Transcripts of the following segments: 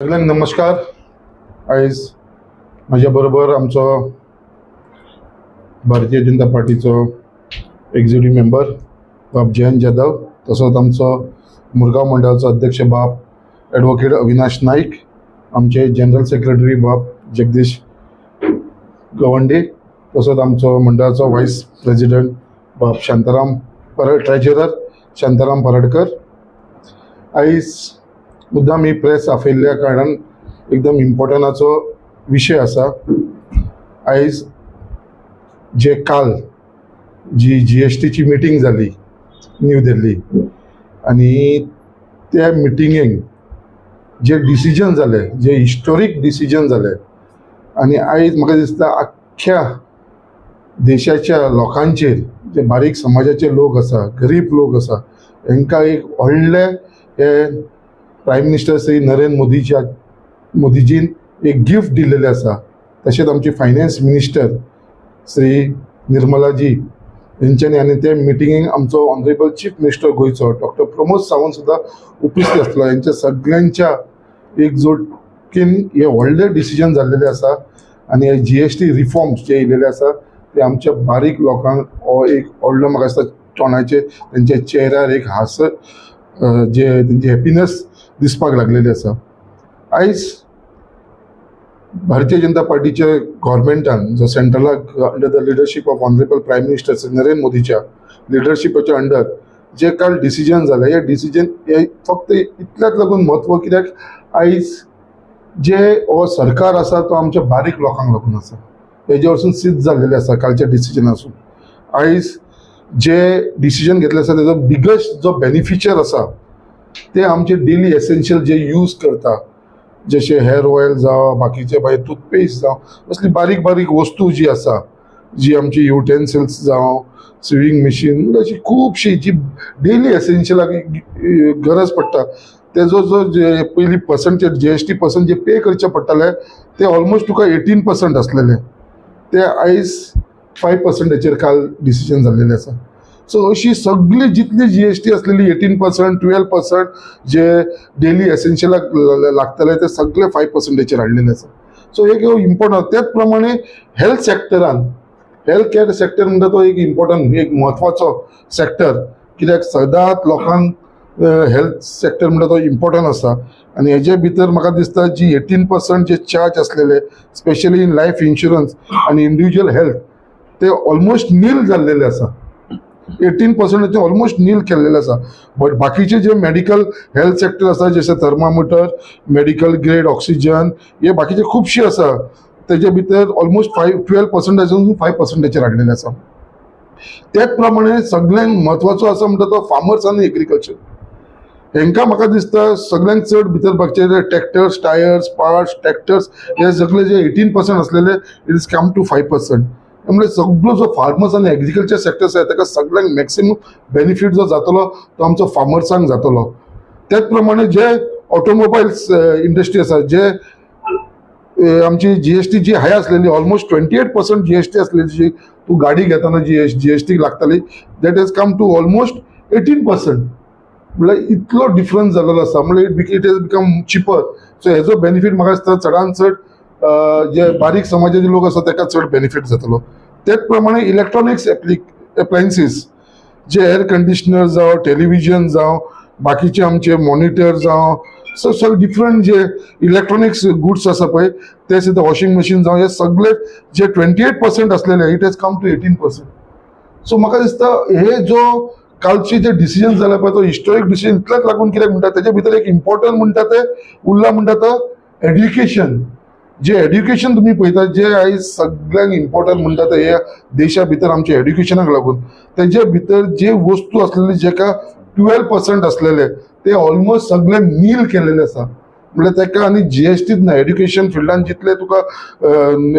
सगल्यांक नमस्कार. आयज म्हज्या बरोबर आमचो भारतीय जनता पार्टीचो एक्झिक्युटीव मेंबर बाब जयंत जाधव, तसोच आमचो मुरगांव मंडळाचो अध्यक्ष बाब एडवोकेट अविनाश नाईक, आमचे जनरल सेक्रेटरी बाब जगदीश गवंडे, तसोच आमचो मंडळाचो व्हायस प्रेसिडेंट बाब शांताराम परड, ट्रेजरर शांताराम पराडकर. आयज मुद्दाम ही प्रेस आपयल्ल्या कारणान एकदम इम्पॉर्टंटाचो विशय आसा. आयज जे काल जी जीएसटीची मिटींग जाली न्यू दिल्ली आनी त्या मिटिंगेक जे डिसिजन जाले, जे हिस्टोरीक डिसिजन जाले आनी आयज म्हाका दिसता आख्ख्या देशाच्या लोकांचेर, जे बारीक समाजाचे लोक आसा, गरीब लोक आसा, हांकां एक व्हडलें हे प्रायम मिनिस्टर श्री नरेंद्र मोदीजीन एक गिफ्ट दिलेलें आसा. तशेंच आमची फायनान्स मिनिस्टर श्री निर्मलाजी हेंच्यांनी आनी ते मिटिंगेक आमचो ऑनरेबल चीफ मिनिस्टर गोंयचो डॉक्टर प्रमोद सावंत सुद्दां उपस्थित आसलो. हेंच्या सगळ्यांच्या एकजुटीन हे व्हडले डिसिजन जाल्लेले आसा आनी हे जीएसटी रिफॉर्म्स जे येयलेले आसा ते आमच्या बारीक लोकांक हो एक व्हडलो, म्हाका दिसता, तोंडाचेर तेंच्या चेहऱ्यार एक हास जे तेंची हॅपिनस दिसपाक लागलेली आसा. आयज भारतीय जनता पार्टीच्या गव्हर्मेंटान जो सेंट्रलाक under the leadership of Honourable Prime Minister Shri Narendra मोदीच्या लिडरशिपाच्या अंडर जे काल डिसिजन जालें, हे डिसिजन हे फक्त इतल्याच लागून म्हत्व कित्याक आयज जे हो सरकार आसा तो आमच्या बारीक लोकांक लागून आसा, हेजे वरसून सिद्ध जाल्लेलें आसा. कालच्या डिसिजनासून आयज जे डिसिजन घेतलें आसा तेजो बिगस्ट जो बेनिफिशियर आसा ते आमचे डेली एसेन्शियल जे यूज करता, जशे हेअर ऑयल जावं, बाकीचे मागीर टूथपेस्ट जावं, असली बारीक बारीक वस्तू जी आसा, जी आमची युटेन्सिल्स जावं, सिवींग मशीन, अशी खुबशी जी डेली एसेन्शियलाक गरज पडटा, तेजो जो जे पयलीं पर्संटेज जीएसटी पर्संट जे पे करचे पडटाले ते ऑलमोस्ट तुका 18% आसलेले, ते आयज 5 पर्संटाचेर काल डिसिजन जाल्लेलें आसा. सो अशी सगळी जितली जीएसटी आसलेली, 18%, 12% जे डेली एसेन्शियलाक लागतले ते सगळे 5 पर्संटाचेर हाडलेले आसा. सो एक इम्पॉर्टंट. त्याच प्रमाणे हेल्थ सेक्टरान, हेल्थ केअर सेक्टर म्हणटा तो एक इम्पॉर्टंट, एक म्हत्वाचो सेक्टर, कित्याक सदांच लोकांक हेल्थ सेक्टर म्हणटा तो इम्पॉर्टंट आसा. आनी हेजे भितर म्हाका दिसता जी 18% जे चार्ज आसलेले, स्पेशली इन लायफ इन्शुरन्स आनी इंडिविज्युअल हेल्थ, ते ऑलमोस्ट नील जाल्लेले आसा. 18 पर्संटाचे ऑलमोस्ट नील केल्लेले आसा. बट बाकीचे जे मेडिकल हेल्थ सेक्टर आसा, जशे थर्मामिटर, मेडिकल ग्रेड ऑक्सिजन, हे बाकीचे खुबशे आसा, तेजे भितर ऑलमोस्ट 12 पर्संटासून 5 पर्संटाचेर हाडलेले आसा. त्याच प्रमाणे सगळ्यांत म्हत्वाचो आसा म्हणटा तो फार्मर्स आनी एग्रीकल्चर. हेंकां म्हाका दिसता सगळ्यांत चड भितर बाकीचे ट्रॅक्टर्स, टायर्स, पार्ट्स, ट्रॅक्टर्स हे सगळे जे 18% आसलेले, it is come to 5%. म्हणजे सगळो जो फार्मर्स आनी एग्रीकल्चर सेक्टर आसा ताका सगळ्यांक मॅक्सिमम बेनिफीट जो जातलो तो आमचो फार्मर्सांक जातलो. त्याच प्रमाणे जे ऑटोमोबायल्स इंडस्ट्री आसा, जे आमची जीएसटी जी हाय आसलेली, ऑलमोस्ट 28% जीएसटी आसलेली, जी तूं गाडी घेताना जी जीएसटी लागताली, that has come to almost 18%. म्हणल्यार इतलो डिफरन्स जाल्लो आसा, म्हणल्यार it has become cheaper. So हेजो बेनिफीट म्हाका दिसता चडान चड जे बारीक समाजाचे लोक आसा ताका चड बेनिफीट जातलो. त्याच प्रमाणे इलेक्ट्रॉनिक्स एप्लायन्सीस, जे एअर कंडिशनर जावं, टेलिव्हिजन जावं, बाकीचे आमचे मॉनिटर जावं, सो सगळे डिफरंट जे इलेक्ट्रॉनिक्स गुड्स आसा पळय ते सुद्दां, वॉशिंग मशीन जावं, हे सगळे जे 28% आसलेले, it has come to 18%. So म्हाका दिसता हे जो कालचे जे डिसिजन जाले पळय तो हिस्टोरीक डिसिजन इतल्याच लागून कित्याक म्हणटा, तेजे भितर एक इम्पॉर्टंट म्हणटा ते उरला म्हणटा तो एड्युकेशन. जे एड्युकेशन तुमी पळयता, जे आयज सगळ्यांक इम्पॉर्टंट म्हणटा ते ह्या देशा भितर आमच्या एड्युकेशनाक लागून, तेजे भितर जे वस्तू आसलेली जेका 12% आसलेले ते ऑलमोस्ट सगळे नील केलेले आसा. म्हणल्यार तेका आनी जीएसटीच ना, एड्युकेशन फिल्डान जितले तुका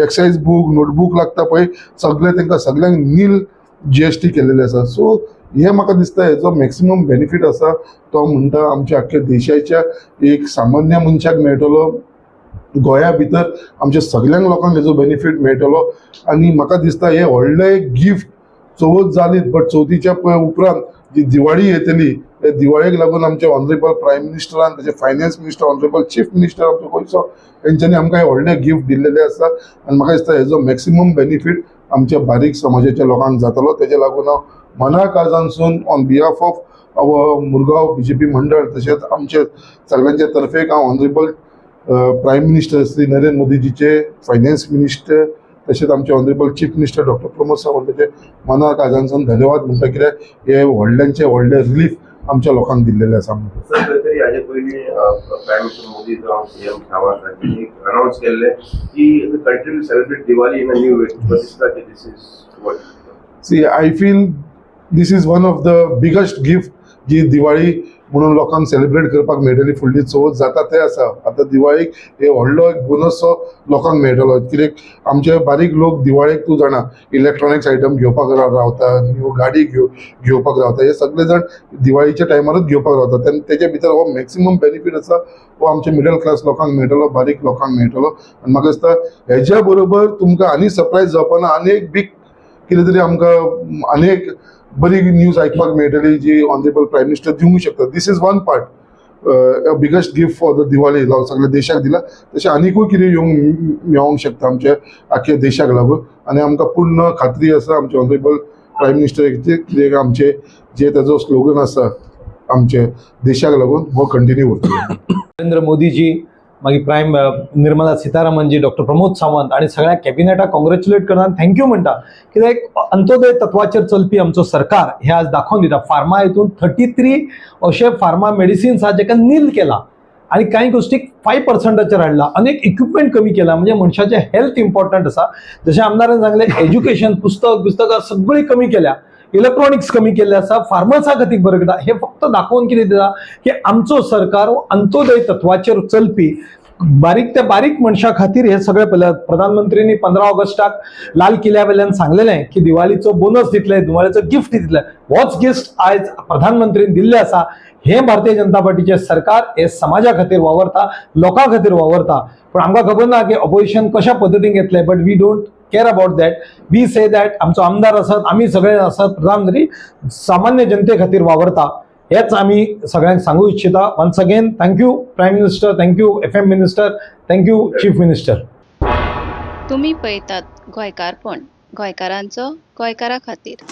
एक्सायज बूक, नोटबूक लागता पळय, सगळे तांकां सगळ्यांक नील जीएसटी केलेले आसा. सो हे म्हाका दिसता हेजो मॅक्सिमम बेनिफीट आसा तो म्हणटा आमच्या आख्ख्या देशाच्या एक सामान्य मनशाक मेळटलो, गोंया भितर आमच्या सगल्यांक लोकांक हेजो बेनिफीट मेळटलो. आनी म्हाका दिसता हे व्हडलें एक गिफ्ट. चवथ जालीच, बट चवथीच्या पळय उपरांत जी दिवाळी येतली हे दिवाळेक लागून आमचे ऑनरेबल प्रायम मिनिस्टरान, तशें finance minister, honourable chief minister आमचो गोंयचो, हेंच्यांनी आमकां हें व्हडलें गिफ्ट दिल्लेलें आसा. आनी म्हाका दिसता हेजो मॅक्सिमम बेनिफीट आमच्या बारीक समाजाच्या लोकांक जातलो. तेज्या लागून हांव मना काळजांसून on behalf of our Murgaon BJP मंडळ तशेंच आमचे सगळ्यांच्या तर्फेक हांव honourable prime minister Shri Narendra मोदीजीचे, फायनान्स मिनिस्टर तशेंच आमचे honourable chief minister doctor Pramod सावंताचे मना काळजांसून धन्यवाद म्हणटा, कित्याक हे व्हडल्यांचे व्हडले रिलीफ आमच्या लोकांक दिल्लेले आसा म्हणून. सर, खंय तरी हाजे पयलीं प्रायम मिनिस्टर मोदी जावं सीएम सावंत हांणी अनाउन्स केल्लें की the country will celebrate Diwali in a new way. दिसता की this is what See, I feel this is one of the biggest gift जी दिवाळी म्हणून लोकांक सेलिब्रेट करपाक मेळटली. फुडली चवथ जाता ते आसा, आतां दिवाळीक हे व्हडलो एक बोनसो लोकांक मेळटलो, कित्याक आमचे बारीक लोक दिवाळेक, तूं जाणा, इलेक्ट्रॉनिक्स आयटम घेवपाक रावता, न्यू गाडी घेवपाक रावता. हे सगळे जाण दिवाळीच्या टायमारूच घेवपाक रावता. तेन्ना तेच्या भितर हो मॅक्सिमम बेनिफीट आसा, हो आमच्या मिडल क्लास लोकांक मेळटलो, बारीक लोकांक मेळटलो. आनी म्हाका दिसता हेज्या बरोबर तुमकां आनी सरप्रायज जावपा ना, आनी एक बीग कितें तरी आमकां आनी एक बरी न्यूज आयकपाक मेळटली जी ऑनरेबल प्रायम मिनिस्टर दिवंक शकता. This is one part, biggest gift for the Diwali सगळ्या देशाक दिला. तशें आनिकूय कितें येवंक मेळोंक शकता आमच्या आख्या देशाक लागून. आनी आमकां पूर्ण खात्री आसा आमचे ऑनरेबल प्रायम मिनिस्टर कित्याक आमचे जे ताजो स्लोगन आसा आमचे देशाक लागून, हो कंटिन्यू उरतलो. नरेंद्र मोदीजी, मागीर प्रायम निर्मला सीतारामनजी, डॉक्टर प्रमोद सावंत आणि सगळ्या कॅबिनेटाक कॉंग्रॅच्युलेट करता, thank you म्हणटा, कित्याक एक अंत्योदय तत्वाचेर चलपी आमचो सरकार हे आज दाखोवन दिता. फार्मा हितून 33 अशे फार्मा मेडिसिन्स आहा जेका नील केला आणि कांय गोष्टीक 5 पर्संटाचेर हाडला, अनेक इक्विपमेंट कमी केला. म्हणजे मनशाचें हेल्थ इम्पॉर्टंट आसा. जशें आमदारान सांगलें, एज्युकेशन, पुस्तक पुस्तकां सगळीं कमी केल्या, इलेक्ट्रॉनिक्स कमी केल्ले आसा, फार्मर्सा खातीर बरें करता. हे फक्त दाखोवन कितें दिता की आमचो सरकार हो अंत्योदय तत्वाचेर चलपी, बारीक ते बारीक मनशा खातीर हे सगळे पळयला. प्रधानमंत्र्यांनी 15 ऑगस्टाक लाल किल्ल्या वयल्यान सांगलेलें की दिवाळीचो बोनस दितले, दिवाळीचो गिफ्ट दितले. होच गिफ्ट आयज प्रधानमंत्रीन दिल्ले आसा. हे भारतीय जनता पार्टीचे सरकार हे समाजा खातीर वावरता, लोकां खातीर वावरता. पण आमकां खबर ना की ऑपोजिशन कशा पद्दतीन घेतले, but we don't care about that. We say that आमचो आमदार आसत, आमी सगळे आसत, प्रधानमंत्री सामान्य जनते खातीर वावरता, हेच आमी सगळ्यांक सांगू इच्छिता. Once again, thank you Prime Minister, thank you FM Minister, thank you Chief Minister. तुमी पळयतात गोंयकारपण, गोंयकारांचो गोंयकारा खातीर.